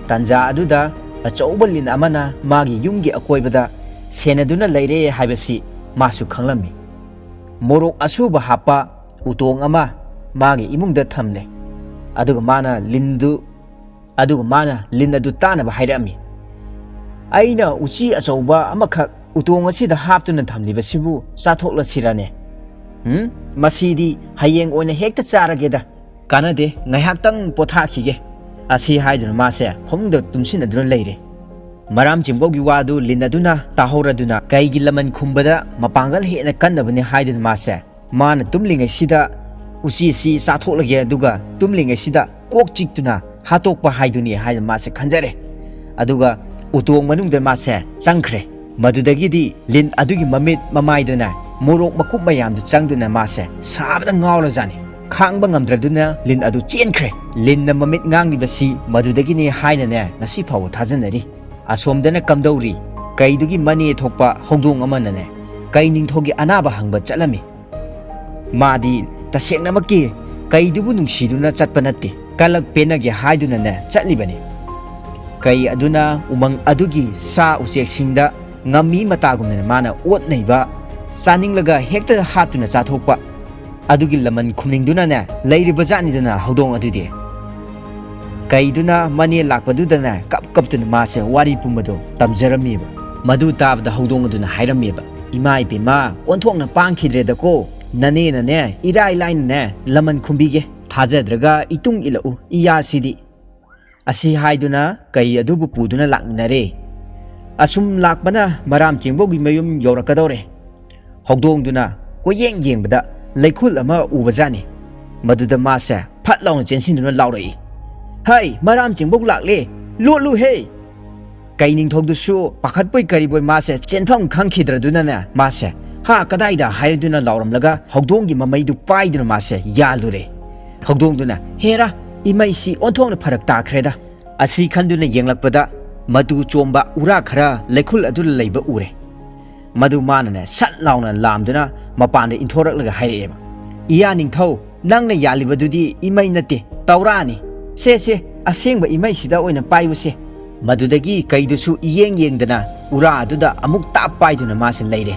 ꯇꯟꯖꯥ ꯑꯗꯨꯗ ꯑꯆꯧꯕ ꯂꯤꯟ ꯑꯃꯅ ꯃꯥꯒꯤ ꯌꯨꯝꯒꯤ ꯑꯀꯣꯏꯕꯗ ꯁꯦꯟꯅꯗꯨꯅ ꯂꯩꯔꯦ ꯍꯥꯏꯕꯁꯤ ꯃꯥꯁꯨ ꯈꯪꯂꯝꯃꯤ꯫ ꯃꯣꯔꯣꯛ ꯑꯁꯨꯕ ꯍꯥꯞꯄ ꯎꯇꯣꯡ ꯑꯃ ꯃꯥꯒꯤ ꯏꯃꯨꯡꯗ ꯊꯝꯂꯦ꯫ ꯑꯗꯨꯒ ꯃꯥꯅ ꯂꯤꯟꯗꯨ, ꯑꯗꯨꯒ ꯃꯥꯅ ꯂꯤꯟ ꯑꯗꯨ ꯇꯥꯅꯕ ꯍꯥꯏꯔꯛꯑꯝꯃꯤ꯫ "ꯑꯩꯅ ꯎꯆꯤ ꯑꯆꯧꯕ ꯑꯃꯈꯛ ꯎꯇꯣꯡ ꯑꯁꯤꯗ ꯍꯥꯞꯇꯨꯅ ꯊꯝꯂꯤꯕꯁꯤꯕꯨ ꯆꯥꯊꯣꯛꯂꯁꯤꯔꯅꯦ? ꯎꯝ, ꯃꯁꯤꯗꯤ ꯍꯌꯦꯡ ꯑꯣꯏꯅ ꯍꯦꯛꯇ ꯆꯥꯔꯒꯦꯗ꯫ ꯀꯥꯟꯅꯗꯦ, ꯉꯥꯏꯍꯥꯛꯇꯪ ꯄꯣꯊꯥꯈꯤꯒꯦ"꯫ ꯑꯁꯤ ꯍꯥꯏꯗꯨꯅ ꯃꯥꯁꯦ ꯐꯃꯨꯡꯗ ꯇꯨꯝꯁꯤꯟꯅꯗꯨꯅ ꯂꯩꯔꯦ꯫ ꯃꯔꯥꯝ ꯆꯤꯡꯕꯧꯒꯤ ꯋꯥꯗꯨ ꯂꯤꯟ ꯑꯗꯨꯅ ꯇꯥꯍꯧꯔꯗꯨꯅ ꯀꯩꯒꯤ ꯂꯃꯟ ꯈꯨꯝꯕꯗ ꯃꯄꯥꯡꯒꯜ ꯍꯦꯟꯅ ꯀꯟꯅꯕꯅꯤ ꯍꯥꯏꯗꯨꯅ ꯃꯥꯁꯦ ꯃꯥꯅ ꯇꯨꯝꯂꯤꯉꯩꯁꯤꯗ ꯎꯆꯤꯁꯤ ꯆꯥꯊꯣꯛꯂꯒꯦ, ꯑꯗꯨꯒ ꯇꯨꯝꯂꯤꯉꯩꯁꯤꯗ ꯀꯣꯛ ꯆꯤꯛꯇꯨꯅ ꯍꯥꯠꯇꯣꯛꯄ ꯍꯥꯏꯗꯨꯅꯤ ꯍꯥꯏꯅ ꯃꯥꯁꯦ ꯈꯟꯖꯔꯦ꯫ ꯑꯗꯨꯒ ꯎꯇꯣꯡ ꯃꯅꯨꯡꯗ ꯃꯥꯁꯦ ꯆꯪꯈ꯭ꯔꯦ꯫ ꯃꯗꯨꯗꯒꯤꯗꯤ ꯂꯤꯟ ꯑꯗꯨꯒꯤ ꯃꯃꯤꯠ ꯃꯃꯥꯏꯗꯅ ꯃꯣꯔꯣꯛ ꯃꯀꯨꯞ ꯃꯌꯥꯝꯗꯨ ꯆꯪꯗꯨꯅ ꯃꯥꯁꯦ ꯁꯥꯕꯗ ꯉꯥꯎꯔꯖꯥꯠꯅꯤ꯫ ꯈꯥꯡꯕ ꯉꯝꯗ꯭ꯔꯗꯨꯅ ꯂꯤꯟ ꯑꯗꯨ ꯆꯦꯟꯈ꯭ꯔꯦ꯫ ꯂꯤꯟꯅ ꯃꯃꯤꯠ ꯉꯥꯡꯂꯤꯕꯁꯤ ꯃꯗꯨꯗꯒꯤꯅꯤ ꯍꯥꯏꯅꯅꯦ ꯉꯁꯤ ꯐꯥꯎꯕ ꯊꯥꯖꯅꯔꯤ꯫ ꯑꯁꯣꯝꯗꯅ ꯀꯝꯗꯧꯔꯤ? ꯀꯩꯗꯨꯒꯤ ꯃꯅꯦ ꯊꯣꯛꯄ ꯍꯧꯗꯣꯡ ꯑꯃꯅꯅꯦ ꯀꯩ ꯅꯤꯡꯊꯧꯒꯤ ꯑꯅꯥꯕ ꯍꯪꯕ ꯆꯠꯂꯝꯃꯤ꯫ ꯃꯥꯗꯤ ꯇꯁꯦꯡꯅꯃꯛꯀꯤ ꯀꯩꯗꯨꯕꯨ ꯅꯨꯡꯁꯤꯗꯨꯅ ꯆꯠꯄ ꯅꯠꯇꯦ, ꯀꯂꯛ ꯄꯦꯟꯅꯒꯦ ꯍꯥꯏꯗꯨꯅꯅꯦ ꯆꯠꯂꯤꯕꯅꯤ꯫ ꯀꯩ ꯑꯗꯨꯅ ꯎꯃꯪ ꯑꯗꯨꯒꯤ ꯁꯥ ꯎꯆꯦꯛꯁꯤꯡꯗ ꯉꯝꯃꯤ ꯃꯇꯥꯒꯨꯝꯅ ꯃꯥꯅ ꯑꯣꯠ ꯅꯩꯕ, ꯆꯥꯅꯤꯡꯂꯒ ꯍꯦꯛꯇ ꯍꯥꯠꯇꯨꯅ ꯆꯥꯊꯣꯛꯄ, ꯑꯗꯨꯒꯤ ꯂꯃꯟ ꯈꯨꯝꯅꯤꯡꯗꯨꯅꯅꯦ ꯂꯩꯔꯤꯕ ꯖꯥꯠꯅꯤꯗꯅ ꯍꯧꯗꯣꯡ ꯑꯗꯨꯗꯤ꯫ ꯀꯩꯗꯨꯅ ꯃꯅꯦ ꯂꯥꯛꯄꯗꯨꯗꯅꯦ ꯀꯞ ꯀꯞꯇꯨꯅ ꯃꯥꯁꯦ ꯋꯥꯔꯤ ꯄꯨꯝꯕꯗꯣ ꯇꯝꯖꯔꯝꯃꯦꯕ꯫ ꯃꯗꯨ ꯇꯥꯕꯗ ꯍꯧꯗꯣꯡ ꯑꯗꯨꯅ ꯍꯥꯏꯔꯝꯃꯦꯕ, "ꯏꯃꯥ ꯏꯕꯦꯝꯃ, ꯑꯣꯟꯊꯣꯛꯅ ꯄꯥꯡꯈꯤꯗ꯭ꯔꯦꯗꯀꯣ, ꯅꯅꯦꯅꯅꯦ ꯏꯔꯥꯏ ꯂꯥꯏꯅꯅꯦ ꯂꯃꯟ ꯈꯨꯝꯕꯤꯒꯦ, ꯊꯥꯖꯗ꯭ꯔꯒ ꯏꯇꯨꯡ ꯏꯜꯂꯛꯎ ꯏꯌꯥꯁꯤꯗꯤ"꯫ ꯑꯁꯤ ꯍꯥꯏꯗꯨꯅ ꯀꯩ ꯑꯗꯨꯕꯨ ꯄꯨꯗꯨꯅ ꯂꯥꯛꯃꯤꯟꯅꯔꯦ꯫ ꯑꯁꯨꯝ ꯂꯥꯛꯄꯅ ꯃꯔꯥꯝ ꯆꯦꯡꯕꯧꯒꯤ ꯃꯌꯨꯝ ꯌꯧꯔꯛꯀꯗꯧꯔꯦ꯫ ꯍꯧꯗꯣꯡꯗꯨꯅ ꯀꯣꯏꯌꯦꯡ ꯌꯦꯡꯕꯗ ꯂꯩꯈꯨꯜ ꯑꯃ ꯎꯕꯖꯥꯠꯅꯤ꯫ ꯃꯗꯨꯗ ꯃꯥꯁꯦ ꯐꯠ ꯂꯥꯎꯅ ꯆꯦꯟꯁꯤꯟꯗꯨꯅ ꯂꯥꯎꯔꯛꯏ, "ꯍꯩ, ꯃꯔꯥꯝ ꯆꯦꯡꯕꯧ ꯂꯥꯛꯂꯦ, ꯂꯣꯠꯂꯨꯍꯦ!" ꯀꯩ ꯅꯤꯡꯊꯧꯗꯨꯁꯨ ꯄꯥꯈꯠꯄꯣꯏ ꯀꯔꯤꯕꯣꯏ ꯃꯥꯁꯦ ꯆꯦꯟꯐꯝ ꯈꯪꯈꯤꯗ꯭ꯔꯗꯨꯅꯅꯦ ꯃꯥꯁꯦ, "ꯍꯥ, ꯀꯗꯥꯏꯗ?" ꯍꯥꯏꯔꯗꯨꯅ ꯂꯥꯎꯔꯝꯂꯒ ꯍꯧꯗꯣꯡꯒꯤ ꯃꯃꯩꯗꯨ ꯄꯥꯏꯗꯨꯅ ꯃꯥꯁꯦ ꯌꯥꯜꯂꯨꯔꯦ꯫ ꯍꯧꯗꯣꯡꯗꯨꯅ, "ꯍꯦꯔꯥ, ꯏꯃꯩꯁꯤ ꯑꯣꯟꯊꯣꯛꯅ ꯐꯔꯛ ꯇꯥꯈ꯭ꯔꯦꯗ"꯫ ꯑꯁꯤ ꯈꯟꯗꯨꯅ ꯌꯦꯡꯂꯛꯄꯗ ꯃꯇꯨ ꯆꯣꯝꯕ ꯎꯔꯥ ꯈꯔ ꯂꯩꯈꯨꯜ ꯑꯗꯨꯗ ꯂꯩꯕ ꯎꯔꯦ꯫ ꯃꯗꯨ ꯃꯥꯅꯅꯦ ꯁꯠ ꯂꯥꯎꯅ ꯂꯥꯝꯗꯨꯅ ꯃꯄꯥꯟꯗ ꯏꯟꯊꯣꯔꯛꯂꯒ ꯍꯥꯏꯔꯛꯑꯦꯕ, "ꯏꯌꯥ ꯅꯤꯡꯊꯧ, ꯅꯪꯅ ꯌꯥꯜꯂꯤꯕꯗꯨꯗꯤ ꯏꯃꯩ ꯅꯠꯇꯦ, ꯇꯧꯔꯥꯅꯤ꯫ ꯁꯦ, ꯁꯦ, ꯑꯁꯦꯡꯕ ꯏꯃꯩꯁꯤꯗ ꯑꯣꯏꯅ ꯄꯥꯏꯌꯨꯁꯦ"꯫ ꯃꯗꯨꯗꯒꯤ ꯀꯩꯗꯨꯁꯨ ꯏꯌꯦꯡ ꯌꯦꯡꯗꯅ ꯎꯔꯥ ꯑꯗꯨꯗ ꯑꯃꯨꯛ ꯇꯥꯞ ꯄꯥꯏꯗꯨꯅ ꯃꯥꯁꯦ ꯂꯩꯔꯦ꯫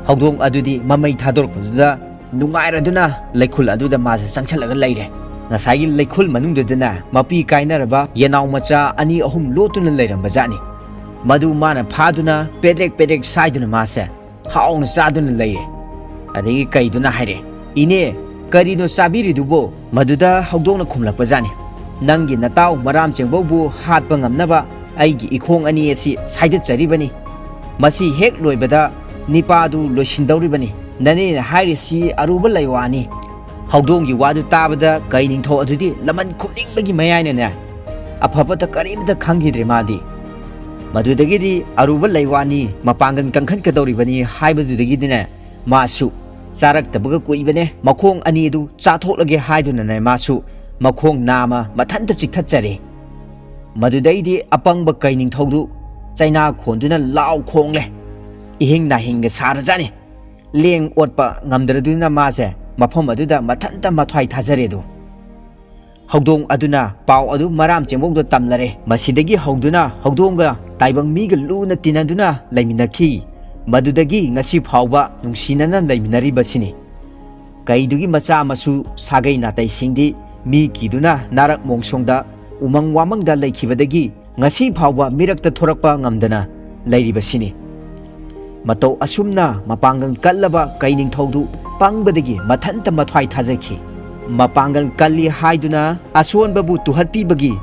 ꯍꯧꯗꯣꯡ ꯑꯗꯨꯗꯤ ꯃꯃꯩ ꯊꯥꯗꯣꯔꯛꯄꯗꯨꯗ ꯅꯨꯡꯉꯥꯏꯔꯗꯨꯅ ꯂꯩꯈꯨꯜ ꯑꯗꯨꯗ ꯃꯥꯁꯦ ꯆꯪꯁꯜꯂꯒ ꯂꯩꯔꯦ꯫ ꯉꯁꯥꯏꯒꯤ ꯂꯩꯈꯨꯜ ꯃꯅꯨꯡꯗꯨꯗꯅ ꯃꯄꯤ ꯀꯥꯏꯅꯔꯕ ꯌꯦꯅꯥꯎ ꯃꯆꯥ ꯑꯅꯤ ꯑꯍꯨꯝ ꯂꯣꯠꯇꯨꯅ ꯂꯩꯔꯝꯕ ꯖꯥꯠꯅꯤ꯫ ꯃꯗꯨ ꯃꯥꯅ ꯐꯥꯗꯨꯅ ꯄꯦꯗ꯭ꯔꯦꯛ ꯄꯦꯗ꯭ꯔꯦꯛ ꯁꯥꯏꯗꯨꯅ ꯃꯥꯁꯦ ꯍꯥꯎꯅ ꯆꯥꯗꯨꯅ ꯂꯩꯔꯦ꯫ ꯑꯗꯒꯤ ꯀꯩꯗꯨꯅ ꯍꯥꯏꯔꯦ, "ꯏꯅꯦ, ꯀꯔꯤꯅꯣ ꯆꯥꯕꯤꯔꯤꯗꯨꯕꯣ?" ꯃꯗꯨꯗ ꯍꯧꯗꯣꯡꯅ ꯈꯨꯝꯂꯛꯄ ꯖꯥꯠꯅꯤ, "ꯅꯪꯒꯤ ꯅꯇꯥꯎ ꯃꯔꯥꯝ ꯆꯦꯡꯕꯧꯕꯨ ꯍꯥꯠꯄ ꯉꯝꯅꯕ ꯑꯩꯒꯤ ꯏꯈꯣꯡ ꯑꯅꯤ ꯑꯁꯤ ꯁꯥꯏꯗꯠꯆꯔꯤꯕꯅꯤ꯫ ꯃꯁꯤ ꯍꯦꯛ ꯂꯣꯏꯕꯗ ꯅꯤꯄꯥꯗꯨ ꯂꯣꯏꯁꯤꯟꯗꯧꯔꯤꯕꯅꯤ꯫ ꯅꯅꯦꯅ ꯍꯥꯏꯔꯤꯁꯤ ꯑꯔꯨꯕ ꯂꯩꯋꯥꯅꯤ꯫ ꯍꯧꯗꯣꯡꯒꯤ ꯋꯥꯗꯨ ꯇꯥꯕꯗ ꯀꯩ ꯅꯤꯡꯊꯧ ꯑꯗꯨꯗꯤ ꯂꯃꯟ ꯈꯨꯝꯅꯤꯡꯕꯒꯤ ꯃꯌꯥꯏꯅꯅꯦ, ꯑꯐꯕꯇ ꯀꯔꯤꯝꯇ ꯈꯪꯈꯤꯗ꯭ꯔꯦ ꯃꯥꯗꯤ꯫ ꯃꯗꯨꯗꯒꯤꯗꯤ ꯑꯔꯨꯕ ꯂꯩꯋꯥꯅꯤ, ꯃꯄꯥꯡꯒꯜ ꯀꯟꯈꯠꯀꯗꯧꯔꯤꯕꯅꯤ ꯍꯥꯏꯕꯗꯨꯗꯒꯤꯗꯤꯅꯦ, ꯃꯥꯁꯨ ꯆꯥꯔꯛꯇꯕꯒ ꯀꯨꯏꯕꯅꯦ, ꯃꯈꯣꯡ ꯑꯅꯤ ꯑꯗꯨ ꯆꯥꯊꯣꯛꯂꯒꯦ ꯍꯥꯏꯗꯨꯅꯅꯦ, ꯃꯥꯁꯨ ꯃꯈꯣꯡ ꯅꯥꯝꯃ ꯃꯊꯟꯇ ꯆꯤꯛꯊꯠꯆꯔꯦ꯫ ꯃꯗꯨꯗꯩꯗꯤ ꯑꯄꯪꯕ ꯀꯩ ꯅꯤꯡꯊꯧꯗꯨ ꯆꯩꯅꯥ ꯈꯣꯟꯗꯨꯅ ꯂꯥꯎ ꯈꯣꯡꯂꯦ꯫ ꯏꯍꯤꯡ ꯅꯥꯍꯤꯡꯒ ꯁꯥꯔꯖꯥꯠꯅꯤ꯫ ꯂꯦꯡ ꯑꯣꯠꯄ ꯉꯝꯗ꯭ꯔꯗꯨꯅ ꯃꯥꯁꯦ ꯃꯐꯝ ꯑꯗꯨꯗ ꯃꯊꯟꯇ ꯃꯊ꯭ꯋꯥꯏ ꯊꯥꯖꯔꯦꯗꯣ꯫ ꯍꯧꯗꯣꯡ ꯑꯗꯨꯅ ꯄꯥꯎ ꯑꯗꯨ ꯃꯔꯥꯝ ꯆꯦꯡꯕꯧꯗ ꯇꯝꯂꯔꯦ꯫ ꯃꯁꯤꯗꯒꯤ ꯍꯧꯗꯨꯅ ꯍꯧꯗꯣꯡꯒ ꯇꯥꯏꯕꯪ ꯃꯤꯒ ꯂꯨꯅ ꯇꯤꯟꯅꯗꯨꯅ ꯂꯩꯃꯤꯟꯅꯈꯤ꯫ ꯃꯗꯨꯗꯒꯤ ꯉꯁꯤ ꯐꯥꯎꯕ ꯅꯨꯡꯁꯤꯅꯅ ꯂꯩꯃꯤꯟꯅꯔꯤꯕꯁꯤꯅꯤ꯫ ꯀꯩꯗꯨꯒꯤ ꯃꯆꯥ ꯃꯁꯨ ꯁꯥꯒꯩ ꯅꯥꯇꯩꯁꯤꯡꯗꯤ ꯃꯤ ꯀꯤꯗꯨꯅ ꯅꯥꯔꯛ ꯃꯣꯡꯁꯣꯡꯗ, ꯎꯃꯪ ꯋꯥꯃꯪꯗ ꯂꯩꯈꯤꯕꯗꯒꯤ ꯉꯁꯤ ꯐꯥꯎꯕ ꯃꯤꯔꯛꯇ ꯊꯣꯔꯛꯄ ꯉꯝꯗꯅ ꯂꯩꯔꯤꯕꯁꯤꯅꯤ꯫ ꯃꯇꯧ ꯑꯁꯨꯝꯅ ꯃꯄꯥꯡꯒꯜ ꯀꯜꯂꯕ ꯀꯩ ꯅꯤꯡꯊꯧꯗꯨ ꯄꯪꯕꯗꯒꯤ ꯃꯊꯟꯇ ꯃꯊ꯭ꯋꯥꯏ ꯊꯥꯖꯈꯤ꯫ ꯃꯄꯥꯡꯒꯜ ꯀꯜꯂꯤ ꯍꯥꯏꯗꯨꯅ ꯑꯁꯣꯟꯕꯕꯨ ꯇꯨꯍꯠꯄꯤꯕꯒꯤ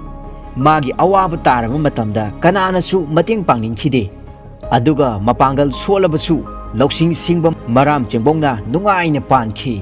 ꯃꯥꯒꯤ ꯑꯋꯥꯕ ꯇꯥꯔꯕ ꯃꯇꯝꯗ ꯀꯅꯥꯅꯁꯨ ꯃꯇꯦꯡ ꯄꯥꯡꯅꯤꯡꯈꯤꯗꯦ꯫ ꯑꯗꯨꯒ ꯃꯄꯥꯡꯒꯜ ꯁꯣꯜꯂꯕꯁꯨ ꯂꯧꯁꯤꯡ ꯁꯤꯡꯕ ꯃꯔꯥꯝ ꯆꯦꯡꯕꯧꯅ ꯅꯨꯡꯉꯥꯏꯅ ꯄꯥꯟꯈꯤ꯫